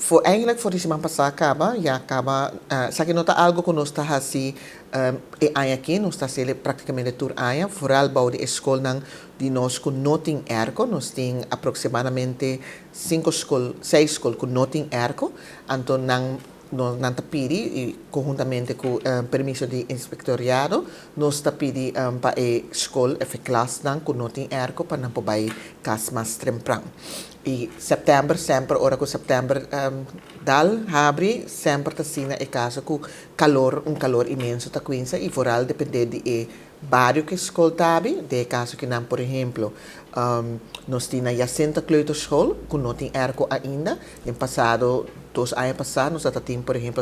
Eigenlijk for di siman pasá kaba, ya kaba, esaki no ta algu ku nos ta hasi e aña aki, nos ta hasié práktikamente tur aña, vooral bou di e skolnan di nos ku no tin airco. Nos tin aproksimadamente sinku skol, seis skol ku no tin airco, anto nan no, nan ta pidi i konhuntamente ku permiso di inspektoriado, nos ta pidi pa e skol òf e klasnan ku no tin airco pa nan por bai kas mas trempran. I sèptèmber semper, ora ku sèptèmber dal habri, semper ta asina e kaso ku kalor, un kalor inmenso ta kuinsa i vooral dependé di e bario ku e skol ta abi. Den e kaso ku nan, por ehemplo, nos tin na Jacinta Kleuterschool ku no tin airco ainda. Den pasado, 2 aña pasá, nos tin, por ehemplo,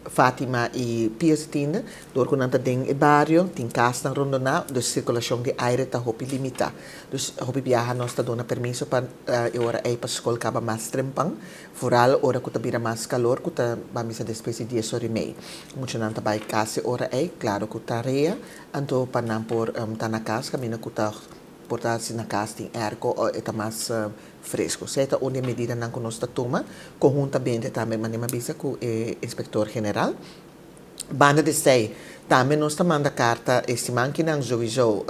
Fatima i Pius Tiende, dor ku nan ta den e bario, tin kasnan rondoná, dus sirkulashon di aire ta hopi limitá. Dus hopi biaha nos ta duna permiso pa e ora ei pa skol kaba mas trempan, vooral ora ku ta bira mas kalor, ku ta ban bisa despues di 10:30. Muchanan ta bai kas e ora ei, klaro ku tarea, anto pa nan por ta na kas, kaminda ku ta por ta si na kas tin airco o e ta mas fresku. Esei ta un di e medidanan ku nos ta tuma konhuntamente tambe, manera mi a bisa, ku e inspektor general. Banda di esei, tambe nos ta manda karta e siman kinan sowieso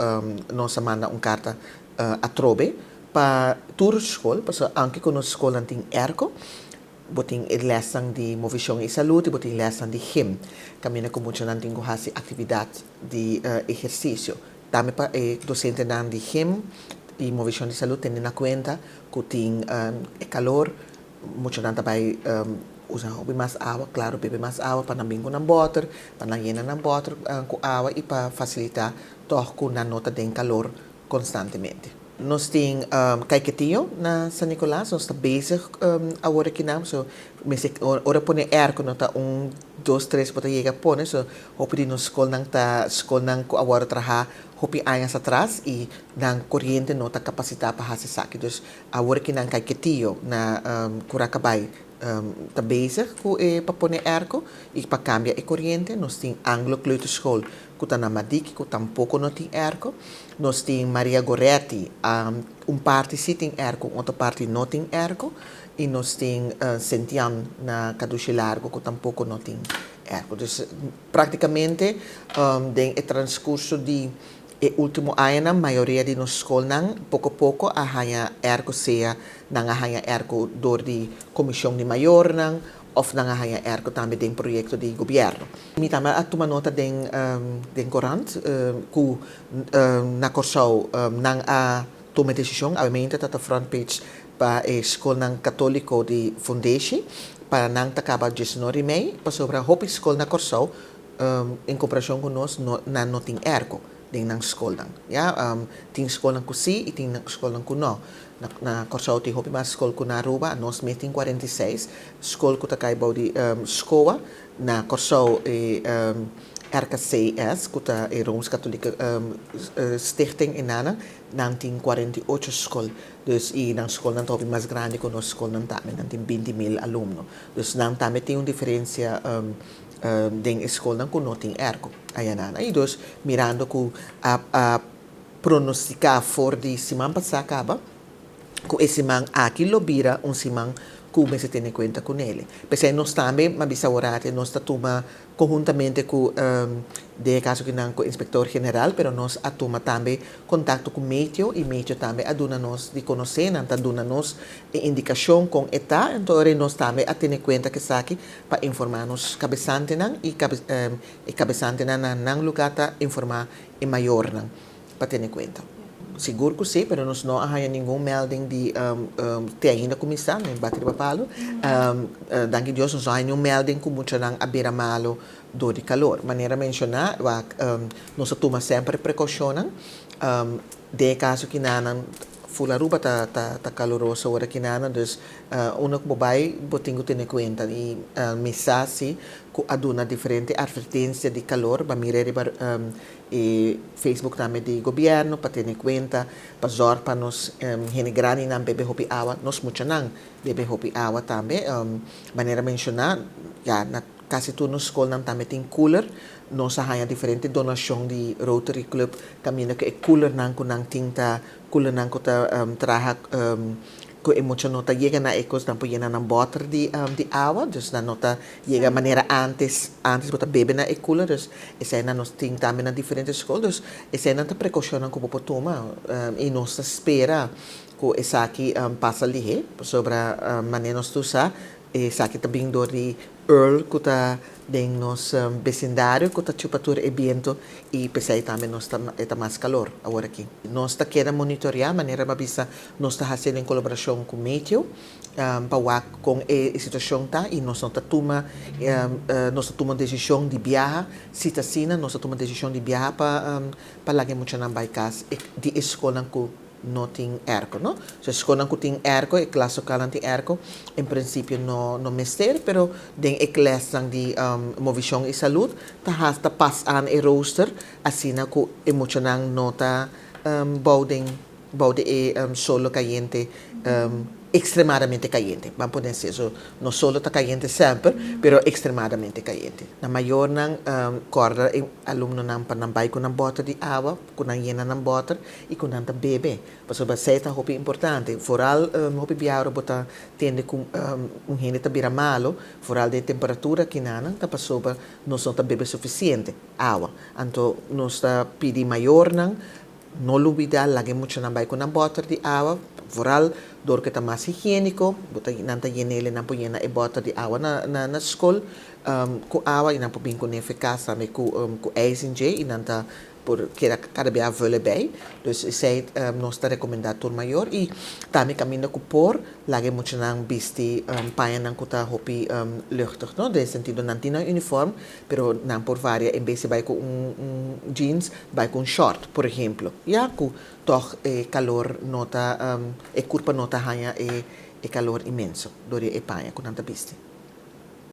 nos a manda un karta atrobe pa tur skol, pasobra aunke ku nos skolnan tin airco, bo tin e lèsnan di movishon i salú i bo tin lèsnan di gym, kaminda ku muchanan tin ku hasi aktividat di ehersisio. Tambe pa e dosentenan di gym i movishon di salú tene na kuenta ku tin e kalor, muchanan ta bai usa hopi mas awa, klaro, bebe mas awa pa nan bin ku nan bòter, pa nan yena nan bòter ku awa i pa fasilitá tòg ku nan no ta den kalor konstantemente. Nos tin Caiquetio na San Nicolas, nos ta bezig awor akinan, so mester ora pone airco no ta un, dos, tres bo ta yega pone, so hopi di nos skolnan ta skolnan ku a wòrdu trahá hopi añas atras i nan koriente no ta kapasitá pa hasi esaki. Dus awor akinan Caiquetio na Curacabai ta bezig ku e pa pone airco i pa kambia e koriente. Nos tin Anglo Kleuterschool ku ta na Madiki ku tampoko no tin airco. Nos tin Maria Goretti, un parti sí tin airco, un otro parti no tin airco. I nos tin Sint Jan na Kadushi Largo ku tampoko no tin airco. Dus práktikamente den e transkurso di e último añanan, mayoria di nos skolnan poko poko a haña airco, sea nan a haña airco dor di komishon di mayornan òf nan a haña airco tambe den proyekto di gobièrnu. Mi tambe a tuma nota den korant ku na Kòrsou nan a tuma e desishon, obviamente ta front page, pa e skolnan katóliko di fundeshi, pa nan ta kaba 19:30, pasobra hopi skol na Kòrsou, en komparashon ku nos, no, nan no tin airco den nan skolnan. Ja, tin skolnan ku sí i tin skolnan ku no. Na Kòrsou tin hopi mas skol ku na Aruba, nos mes tin 46 skol ku ta kai bou di SKOA. Na Kòrsou e RKCS, ku ta e Rooms-Katholieke Stichting einan, nan tin 48 skol. Dus i nan skolnan ta hopi mas grandi ku nos skolnan tambe, nan tin 20.000 alumno. Dus nan tambe tin un diferensia den e skolnan ku no tin airco ayanan. I dus mirando ku a pronostiká for di siman pasá kaba, ku e siman aki lo bira un siman ku mester tene kuenta kuné. P'esei nos tambe, m'a bisa awor, nos ta tuma konhuntamente ku, den kaso akinan, ku inspektor general, pero nos a tuma tambe kontakto ku Meteo i Meteo tambe a duna nos di konosé, nan ta duna nos indikashon kon e ta, anto nos tambe a tene kuenta ku esaki pa informá nos kabesantenan i e kabesantenan na nan lugá ta informá e mayornan pa tene kuenta. Sigur ku sí, pero nos no a haña ningun melding di te ainda kuminsá, mi bati riba palu. Danki Dios nos no a haña ningun melding ku muchanan a bira malu dor di kalor. Manera menshoná, wak, nos a tuma semper prekoushonnan. Den e kaso kinanan, full Aruba ta kaluroso ora kinanan, dus unda ku bo bai bo tin ku tene kuenta. I mi sa si ku a duna diferente atvertensia di kalor, bo a mira riba e Facebook tambe di gobièrnu pa tene kuenta, pa zòrg pa nos hende grandinan bebe hopi awa, nos muchanan bebe hopi awa tambe. Manera menshoná, ya na kasi tur nos skolnan tambe tin cooler. Nos a haña diferente donashon di Rotary Club kaminda ku e coolernan ku nan tin ta coolernan ku ta traha. Ku e mucha no ta yega na e kos, nan por yena nan bòter di awa, dus nan no ta yega manera antes, antes bo ta bebe na e cooler, dus eseinan nos tin tambe na diferente skol, dus eseinan ta prekoushonnan ku bo por tuma i nos ta spera ku esaki pasa lihé, pasobra manera nos tur sa esaki ta bin dor di Earl ku ta den nos besindario ku ta chupa tur e biento i p'esei tambe nos ta e ta mas kalor awor aki. Nos ta keda monitoreá, manera mi a bisa nos ta hasié den kolaborashon ku Meteo pa wak kon e situashon ta i nos no ta tuma nos ta tuma un desishon di biaha si ta asina nos ta tuma desishon di biaha pa pa laga e muchanan bai kas di e skolnan ku no tin airco no. So e skolnan ku tin airco, e klas lokalnan tin airco, en prinsipio no no mester, pero den e klèsnan di Movishon i Salud ta has ta pas aan e rooster asina ku e muchanan no ta bou den bou di e solo kayente ekstremadamente kayente, ban pone así. So no solo ta kayente semper, pero ekstremadamente kayente. Na mayornan kòrda e alumnonan pa nan bai ku nan bòter di awa, ku nan yena nan bòter i ku nan ta bebe, pasobra esei ta hopi importante. Foral hopi biaha ora bo ta tende ku un hende ta bira malu, foral den temperatura kinanan, ta pasobra nos no ta bebe sufisiente awa. Anto nos ta pidi mayornan no lubida laga e muchanan bai ku nan bòter di awa, foral dor ku e ta mas higiéniko, bo ta nan ta yen'el i nan por yena e bòter di awa na na skol ku awa i nan por bin kuné fe kas tambe ku ku ijs en dje i nan ta Por keda kada bia vul ebei. Dus esei nos ta rekomendá tur mayor i tambe kaminda ku por laga e muchanan bisti pañanan ku ta hopi luchtig no, den sentido nan tin nan uniform pero nan por varia en bes di bai ku un jeans bai ku un short por ehemplo ya ku tòg e kalor no ta e kurpa no ta haña e kalor inmenso dor di e paña ku nan ta bisti.